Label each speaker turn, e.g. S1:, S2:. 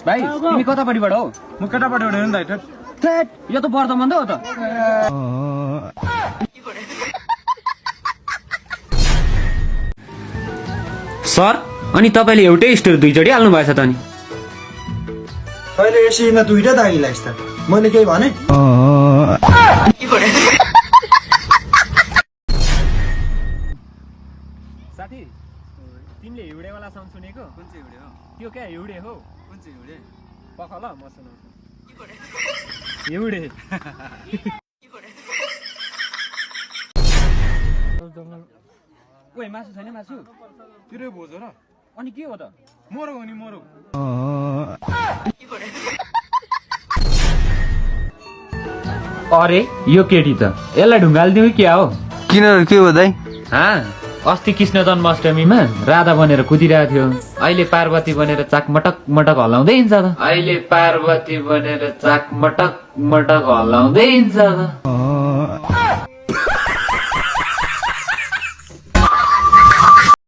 S1: भाइ तिमी कतापट्टिबाट हो?
S2: म केटापट्टिबाट हो नि दाइ।
S1: थेट यो त वर्धमान हो त। सर अनि तपाईले एउटै स्टोरी दुईचोटि हाल्नु भएछ त नि।
S2: तैँले यसैमा दुईटा दागी लाइस् त। मैले केही भने?
S1: साथी तिमीले हिउँडेवाला सङ सुनेको?
S3: कुन चाहिँ हिउँडे हो?
S1: त्यो क्या हिउँडे हो।
S3: कुन चाहिँ हिउँडे?
S1: पख ल म सुनाउँछु। हिउँडे ओइ मासु छैन मासु?
S2: तिरै भोज हो र?
S1: अनि के हो त?
S2: मरौ हो नि मरौ।
S1: अरे यो केटी त यसलाई ढुङ्गालिदिउ क्या हो?
S3: किन के हो दाइ?
S1: अस्ति कृष्ण जन्माष्टमीमा राधा बनेर कुदिरहेको थियो, अहिले पार्वती बनेर चाक मटक मटक हल्लाउँदै हिँड्छ त। अहिले पार्वती बनेर चाक मटक मटक हल्लाउँदै हिँड्छ त।